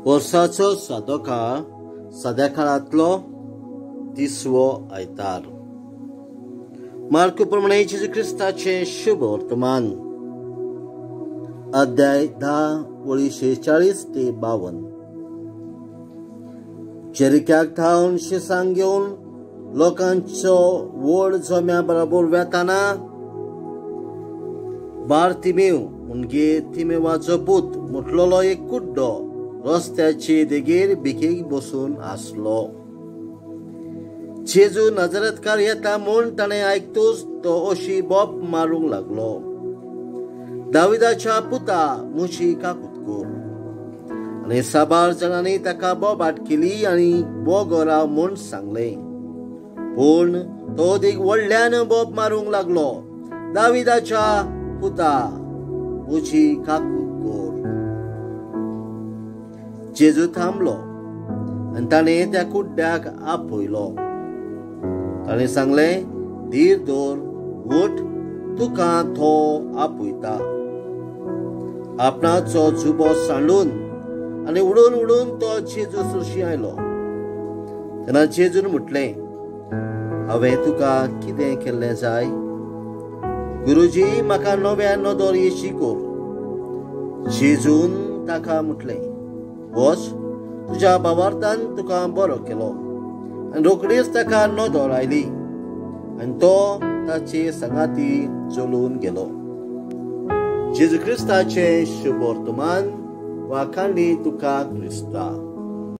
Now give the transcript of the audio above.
वर्साचो सादो काळ साद्या काळांतलो तिसवो आयतार. मार्कू प्रमाणे जेजू क्रिस्ताचें शुभ वर्तमान, अध्याय 10 वळी 46 ते 52. जेरिक्याक थावन शिसांग घेवन लोकांचो व्हड जम्या बरोबर वेताना बार्तिमेव म्हणजे तिमेवाचो पूत म्हटलेलो एक कुड्डो रस्त्याचे देगेर भिकेक बसून आसलो. जेजू नजरेतकार येता म्हूण ताणें आयकतूच तो अशी बोब मारूंक लागलो, दाविदाच्या पुता म्हजी काकूत कर. आनी साबार जाणांनी ताका बोबाट केली आनी बोगो राव म्हूण सांगलें, पूण तो अदीक व्हडल्यान बोब मारूंक लागलो, दाविदाच्या पुता म्हजी काकूत कर. जेजू थांबलो आनी ताणें त्या कुड्ड्याक आपयलो. ताणें सांगलें, धीर दवर, उठ, तुका तो आपयता. आपणाचो जुबो सांडून आनी उडून उडून तो जेजू सरशी आयलो. तेन्ना जेजून म्हटलें, हांवें तुका कितें केल्लें जाय? गुरुजी, म्हाका नव्या नदर येशी कर. जेजून ताका म्हटलें, वच, तुज्या भावार्थान तुका बरो केलो. आनी रोखडीच ताका नदर आयली आनी तो ताचे सांगाती चलून गेलो. जेजू क्रिस्ताचें शुभ वर्तमान. वाखाणणी तुका क्रिस्ता.